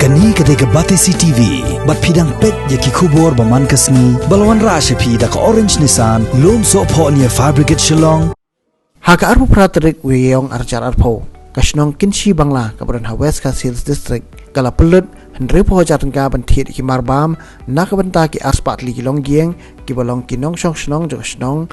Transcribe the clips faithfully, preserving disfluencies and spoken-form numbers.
Kane ka dei ka Batesi T V, bad phi dang peit ïa ki khubor ba man ka sngi, ba la wanrah sha phi da ka Orange Nissan, Lumsohphoh near Fire Brigade Shillong. Ha ka arphew phra tarik u Ïaïong arhajar arphew, ka shnong Kynshi Bangla kaba don ha West Khasi Hills District ka la pynlut hynriewphew hajar tyngka ban thied ïa ki marbam na ka bynta ki arspah tylli ki longïing kiba long ki nongshong shnong jong ka shnong,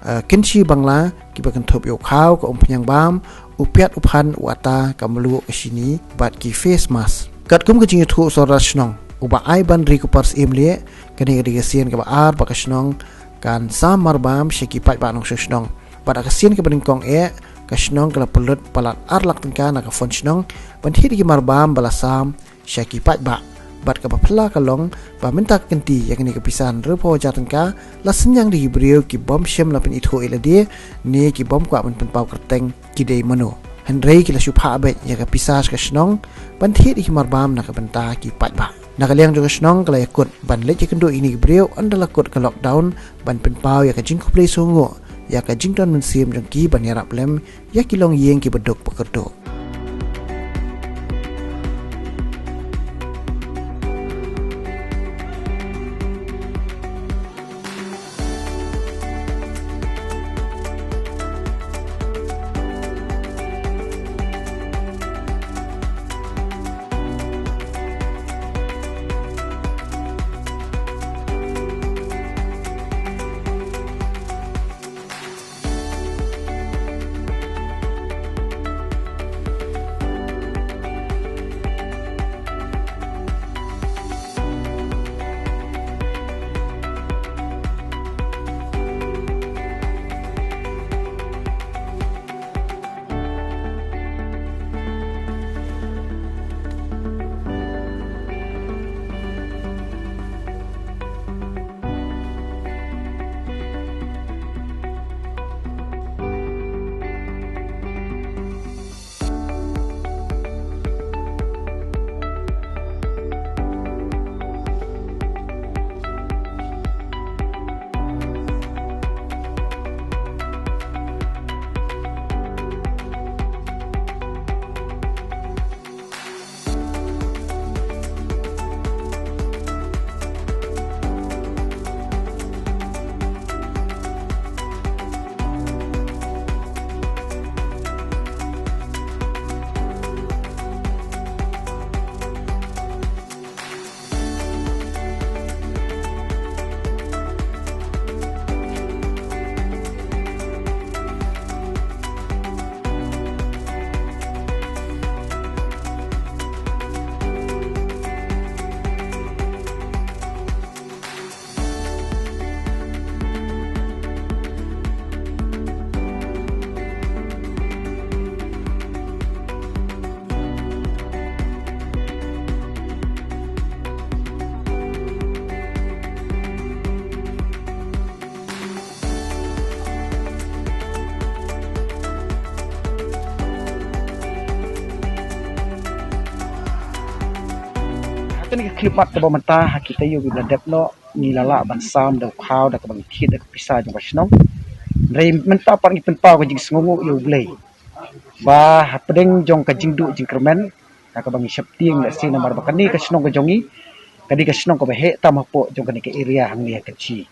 eh, Kynshi Bangla, kiba kynthup ïa u khaw, ka umphniang bam, u piat u phan, u ata, ka mluh, ka shini bad ki face mask. Katkum ka jingïathuh u Sordar shnong, u Bah Aibanrikupar Syiemlieh, kane ka dei ka sien kaba ar ba ka shnong kan sam marbam sha ki paidbah nongshong shnong. Bad ha ka sien kaba nyngkong eh, ka shnong ka la pynlut palat ar lak tyngka na ka fund shnong ban thied ïa ki marbam ba la sam sha ki paidbah. Bad kaba phylla ka long ba mynta ka kynti ïa kane ka pisa hynriewphew hajar tyngka la synñiang da ki briew kibym shym la pynithuh ïa lade ne kibym kwah ban pynpaw kyrteng ki dei mano. Hynrei ki la shu phah beit ïa ka pisa sha ka shnong ban thied ïa ki marbam na ka bynta ki paidbah. Na ka liang jong ka shnong ka la ïakut ban leit ïakynduh ïa kine ki briew ynda la kut ka lockdown ban pynpaw ïa ka jingkhublei sngewnguh ïa ka jingdon mynsiem jong ki ban ïarap lem ïa ki longïing kiba duk ba kyrduh. Ha kane ka khyllipmat kaba mynta ha kita ïa u ba la dep noh, ngi la lah ban sam da u khaw da kaba ngi thied da ka pisa jong ka shnong. Hynrei mynta pat ngi pynpaw ka jingsngewnguh ïa U Blei ba hapdeng jong ka jingduh jingkyrmen, ha kaba ngi sheptieng lehse namar ba kane ka shnong ka jong ngi ka dei ka shnong kaba heh tam hapoh jong kane ka area hangne ha Kynshi.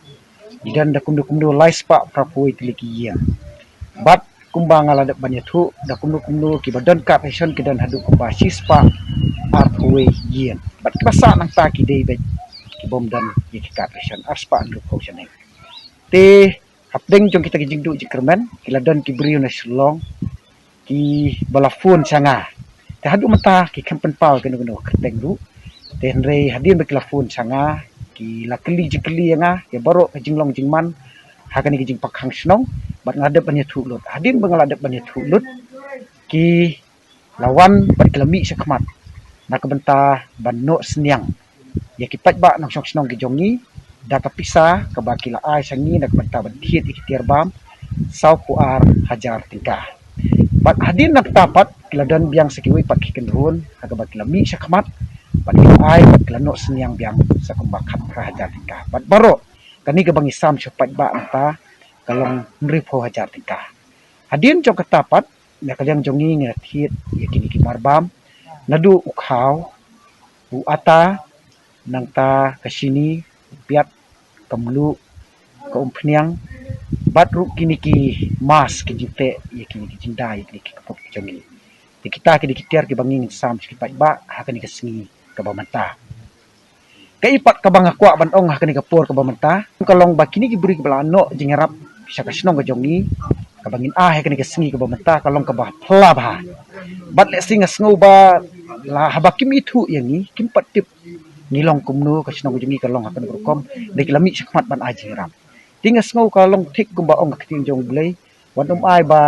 Ngi don da kumno kumno lai spah phra phew wei tylli ki ïing. Bad kumba nga la dep ban ïathuh, da kumno kumno kiba don card ration ki don haduh kumba shi spah arphew wei ïing. Bad kiba sah nangta ki dei beit kibym don ïa ki card ration, ar spah hynriewphew shaneng. Te hapdeng jong kita ki jingduh jingkyrmen ki la don ki briew na Shillong kiba la phone sha nga. Te haduh mynta ki khlem pynpaw ïa kano kano ka kyrteng ruh. Te hynrei hadien ba ki la phone sha nga, ki la kylli jingkylli ïa nga ïa baroh ka jinglong jingman ha kane ka jingpakkhang shnong, bad nga la dep ban ïathuh lut. Hadien ba nga la dep ban ïathuh lut, ki la wan bad ki la mih shakhmat na ka bynta ban noh synñiang ïa ki paidbah nongshong shnong ki jong ngi da ka pisa kaba ki la ai sha ngi na ka bynta ban thied ïa ki tiar bam, saw phew ar hajar tyngka. Bad hadien nangta pat ki la don biang sa kiwei pat ki kynrun ha kaba ki la mih shakhmat bad ki la ai bad ki la noh synñiang biang sa kumba khatphra hajar tyngka. Bad baroh kane kaba ngi sam sha u paidbah nangta ka long hynriewphew hajar tyngka. Hadien jong kata pat, na ka liang jong ngi ngi la thied ïa kine ki marbam, naduh u khaw, u ata, nangta ka shini, u piat, ka mluh, ka umphniang, bad ruh kine ki mask, ki jingteh ïa kine ki jingda ïa kine ki kput ki jong ngi. Te kita ki dei ki tiar kiba ngi ngin sam sha ki paidbah ha kane ka sngi kaba mynta. Kaei pat kaba nga kwah ban ong ha kane ka por kaba mynta ka long ba kine ki briew kiba la noh jingïarap sha ka shnong ka jong ngi, kaba ngin ai ha kane ka sngi kaba mynta, ka long kaba phylla bha. Bad lehse nga sngew ba la haba kim ithuh ïa ngi, kim pat tip ngi long kumno, ka shnong ka jong ngi ka long ha kano ka rukom, dei ki la mih shakhmat ban ai jingïarap. Te nga sngew ka long thik kumba ong ka ktien jong U Blei, wat nym ai ba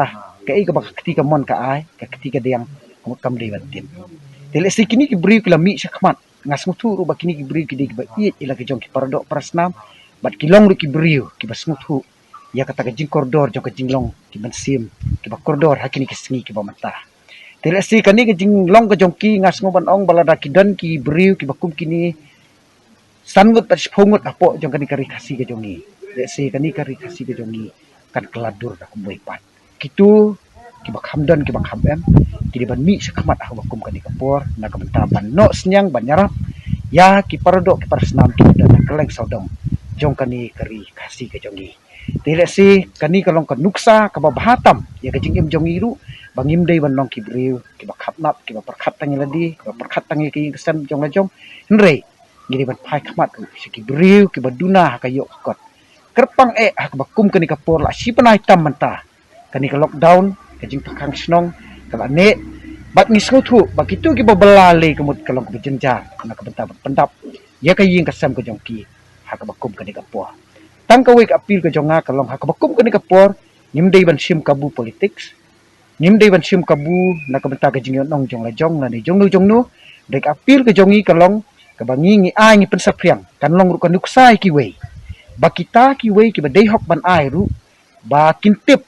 kaei kaba ka kti kamon ka ai, ka kti kadiang kam dei ban tip. Te lehse kine ki briew ki la mih shakhmat, nga sngewthuh ruh ba kine ki briew ki dei kiba ïeit ïa la ka jong ki paradoh parasnam, bad ki long ruh ki briew kiba sngewthuh ïa kata ka jingkordor jong ka jinglong ki mynsiem kiba kordor ha kine ki sngi kiba mynta. Te lehse kane ka jinglong ka jong ki, nga sngew ban ong ba lada ki don ki briew kiba kum kine, san ngut bad shiphew ngut hapoh jong kane ka ri Khasi ka jong ngi, lehse kane ka ri Khasi ka jong ngi kan kylla dur da kumwei pat. Kito kiba kham don kiba kham em, ki dei ban mih shakhmat ha kaba kum kane ka por na ka bynta ban noh synñiang ban ïarap ïa ki paradoh ki parasnam kiba don ha kylleng sawdong jong kane ka ri Khasi ka jong ngi. Te lehse kane ka long ka nuksa kaba bha tam ïa ka jingim jong ngi ruh, ba ngim dei ban long ki briew kiba khapnap, kiba pyrkhat tang ïa lade, kiba pyrkhat tang ïa ka ïing ka sem jong la jong. Hynrei ngi dei ban phai khmat ruh sha ki briew kiba duna ha ka ïoh ka kot. Kyrpang eh ha kaba kum kane ka por la shi bnai tam mynta, kane ka lockdown, ka jingpynkhang shnong ka la neh, bad ngi sngewthuh ba kito kiba bylla lei ka mut ka long kaba jynjar na ka bynta ban pyndap ïa ka ïing ka sem ka jong ki ha kaba kum kane ka por. Tang kawei ka appeal ka jong nga ka long ha kaba kum kane ka por, ngim dei ban shim kabu politics, ngim dei ban shim kabu na ka bynta ka jingïohnong jong la jong lane jongno jongno. Dei ka appeal ka jong ngi ka long kaba ngi ngi ai, ngi pynsaphriang, kan long ruh ka nuksa ïa kiwei, ba kita kiwei kiba dei hok ban ai ruh, ba kin tip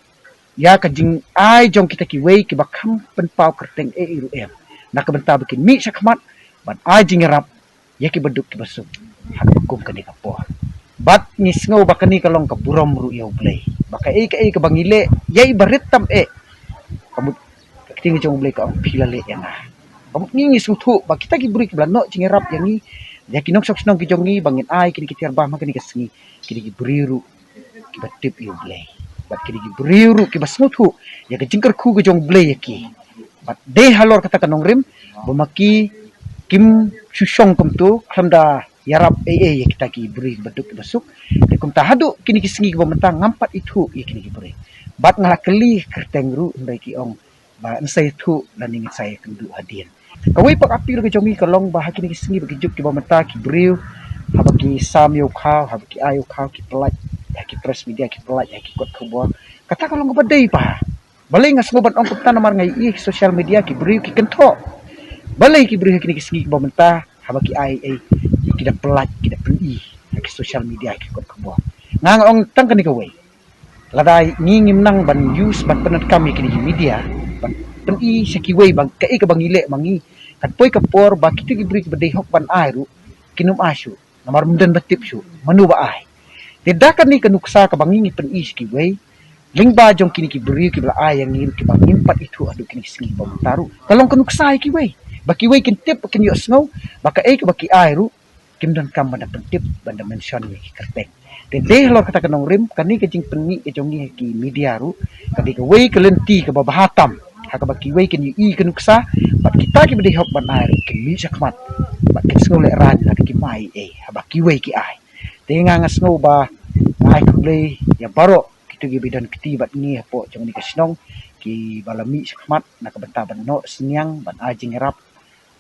ïa ka jingai jong kita kiwei kiba kham pynpaw kyrteng eh ruh em, na ka bynta ba kin mih shakhmat ban ai jingïarap ïa kiba duk kiba suk ha kaba kum kane ka por. Bad ngi sngew ba kane ka long ka burom ruh ïa U Blei, ba kaei kaei kaba ngi leh ïa i barit tam eh, ka mut ka ktien jong U Blei ka ong, phi la leh ïa nga. Ka mut ngi ngi sngewthuh ba kita ki briew kiba la noh jingïarap ïa ngi, ïa ki nongshong shnong ki jong ngi ba ngin ai kine ki tiar bam ha kane ka sngi, ki dei ki briew ruh kiba tip ïa U Blei, bad ki dei ki briew ruh kiba sngewthuh ïa ka jingkyrkhu ka jong U Blei ïa ki. Bad dei halor kata ka nongrim ba ma ki kim shu shong kumto khlem da ïarap ei ei ïa kita ki briew kiba duk kiba suk. Te kumta haduh kine ki sngi kiba mynta ngam pat ithuh ïa kine ki briew. Bad nga la kylli kyrteng ruh, hynrei ki ong ba ngin sa ïathuh lane ngin sa ïakynduh hadien. Kawei pat ka appeal ka jong ngi ka long ba ha kine ki sngi ba ki juk kiba mynta, ki briew haba ki sam ïa u khaw, haba ki ai u khaw, ki pyllait ha ki press media, ki pyllait ha ki kot khubor. Kata ka long kaba dei pat. Balei nga sngew ban ong kumta? Namar nga ïohi ha ki social media ki briew ki kynthoh. Balei ki briew ha kine ki sngi kiba mynta haba ki ai ei, ki da pyllait, ki da pyni ha ki social media, ki kot khubor? Nga nga ong tang kane kawei. Lada ngi ngim nang ban use, ban pyndonkam ïa kine ki media ban pyni sha kiwei ba kaei kaba ngi leh ma ngi, kan poi ka por ba kito ki briew kiba dei hok ban ai ruh kin ym ai shuh, namar ym don ba tip shuh mano ba ai. Te da kane ka nuksa kaba ngi ngi pyni sha kiwei lyngba jong kine ki briew kiba la ai ïa ngi ruh, kiba ngim pat ithuh haduh kine ki sngi kiba mynta ruh, ka long ka nuksa ïa kiwei, ba kiwei kin tip, ba kin ïohsngew ba kaei kaba ki ai ruh kim donkam ban da pyntip, ban da mention ïa ki kyrteng. Te dei halor kata ka nongrim, kane ka jingpyni ka jong ngi ha ki media ruh ka dei kawei ka lynti kaba bha tam ha kaba kiwei kin ïohi ka nuksa, bad kita kiba dei hok ban ai ruh kin mih shakhmat bad kin sngewlehraiñ lada kim ai ei haba kiwei ki ai. Te nga nga sngew ba nga ai khublei ïa baroh kito kiba don kti bad ngi hapoh jong kane ka shnong, kiba la mih shakhmat na ka bynta ban noh synñiang, ban ai jingïarap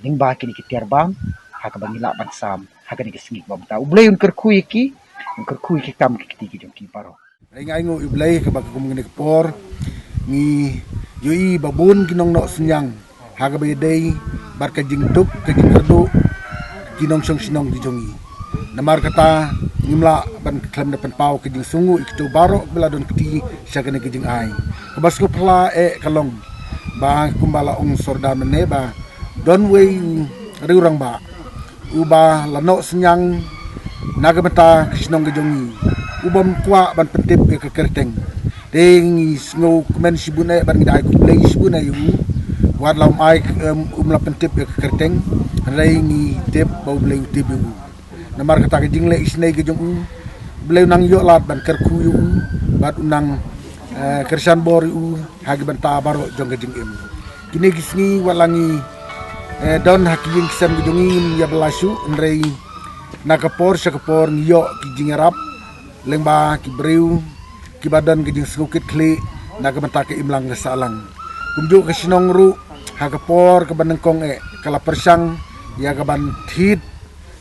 lyngba kine ki tiar bam ha kaba ngi lah ban sam ha kane ka sngi kaba mynta. U Blei un kyrkhu ïa ki, un kyrkhu ïa ki kam ki kti ki jong ki baroh. Ai nga ainguh ïa U Blei kaba ka kum kane ka por ngi ïohi ba bun ki nongnoh synñiang ha kaba ïadei bad ka jingduk ka jingkyrduh ki nongshong shnong ki jong ngi. Namar kata ngim lah ban khlem da pynpaw ka jingsngewnguh ïa kito baroh ba la don kti sha kane ka jingai. Kaba sngewphylla eh ka long ba kumba la ong sordar mynne ba don wei u riew rangbah uba la noh synñiang na ka bynta ka shnong ka jong ngi, u bym kwah ban pyntip ïa ka kyrteng. Te ngi sngewkmen shibun eh bad ngi da ai khublei shibun eh ïa u Wat la um ai, em, um la pyntip ïa ka kyrteng, hynrei ngi tip ba U Blei u tip ïa u. Namar kata ka jingleh isynei ka jong u, U Blei u nang ïoh lad ban kyrkhu ïa u, bad u nang, eh, kyrshan bor ïa u ha ki bynta baroh jong ka jingim. Kine ki sngi wat la ngi, eh, don ha ki ïing ki sem ka jong ngi, ym ïa bylla shuh, hynrei na ka por sha ka por ngi ïoh ki jingïarap lyngba ki briew kiba don ka jingsngewkitkhlieh na ka bynta ka imlang ka sahlang. Kumjuh ka shnong ruh, ha ka por kaba nyngkong eh, ka la pyrshang ïa ka ban thied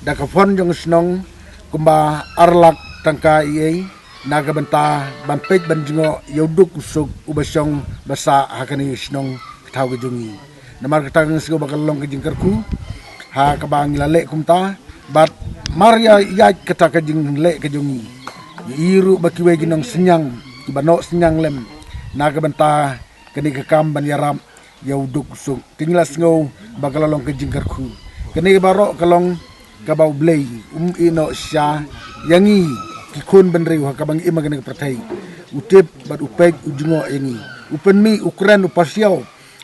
da ka fund jong ka shnong kumba ar lak tyngka ei ei, na ka bynta ban peit ban jngoh ïa u duk u suk uba shong ba sah ha kane ka shnong ka thaw ka jong ngi. Namar kata nga sngew ba ka la long ka jingkyrkhu ha kaba ngi la leh kumta, bad mar ïa ïaid kata ka jingleh ka jong ngi, ngi i ruh ba kiwei ki nongsynñiang kiba noh synñiang lem na ka bynta kane ka kam ban ïarap ïa u duk u suk. Te ngi la sngew ba ka la long ka jingkyrkhu. Kane baroh ka long kaba U Blei um ïehnoh shisha ïa ngi ki khun bynriew ha kaba ngi im ha kane ka pyrthei. U tip bad u peit, u jngoh ïa ngi. U pynmih, u kren, u pasiaw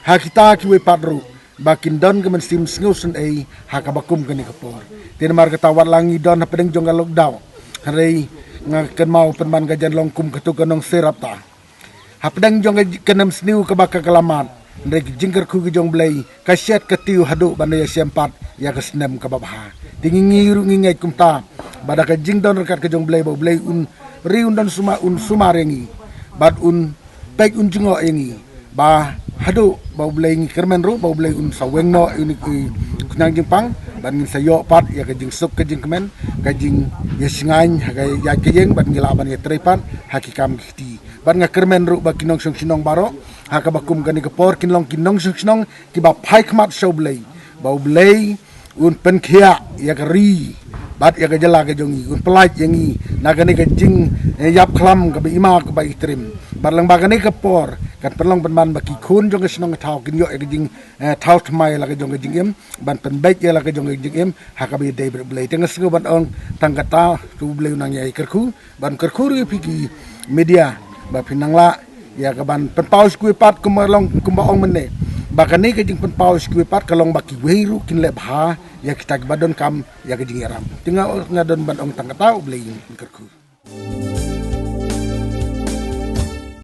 ha kita kiwei pat ruh ba kin don ka mynsiem sngewsynei ha kaba kum kane ka por. Te namar kata wat la ngi don hapdeng jong ka lockdown, hynrei nga kynmaw pynban ka jan long kum katto ka nongsyrap ta. Hapdeng jong ka khyndem sniew kaba ka la mad, hynrei ka jingkyrkhu ka jong U Blei ka shet ka tiew haduh ban da ïashem pat ïa ka snem kaba bha. Te ngi, ngi ruh ngi ngeit kumta ba da ka jingdon ryngkat ka jong U Blei, ba U Blei un ri, un don sumar, un sumar ïa ngi, bad un peit, un jngoh ïa ngi, ba haduh ba U Blei, ngi kyrmen ruh ba U Blei un sa weng noh ïa une u khñiang jingpang, bad ngin sa ïoh pat ïa ka jingsuk ka jingkmen, ka jingïashngaiñ ha ka ïaid ka ïeng, bad ngi lah ban ïatrei pat ha ki kam ki kti. Bad nga kyrmen ruh ba ki nongshong shnong baroh ha kaba kum kane ka por kin long ki nongshong shnong kiba phai khmat sha U Blei, ba U Blei un pynkhiah ïa ka ri bad ïa ka jylla ka jong ngi, un pyllait ïa ngi na kane ka jing, eh, ïap khlam kaba ima kaba itriem. Bad lyngba kane ka por kan pynlong pynban ba ki khun jong ka shnong ka thaw kin ïoh ïa ka jing, eh, thaw thymmai ïa la ka jong ka jingim, ban pynbeit ïa la ka jong ka jingim ha kaba ïadei bad U Blei. Te nga sngew ban ong tang kata, to U Blei u nang ïai kyrkhu, ban kyrkhu ruh ïa phi ki media ba phin nang lah ïa ka ban pynpaw sha kiwei pat, kumba long, kumba ong mynne, ba kane ka jingpynpaw sha kiwei pat ka long ba kiwei ruh kin leh bha ïa kita kiba donkam ïa ka jingïarap. Te nga, nga don ban ong tang kata, U Blei un kyrkhu.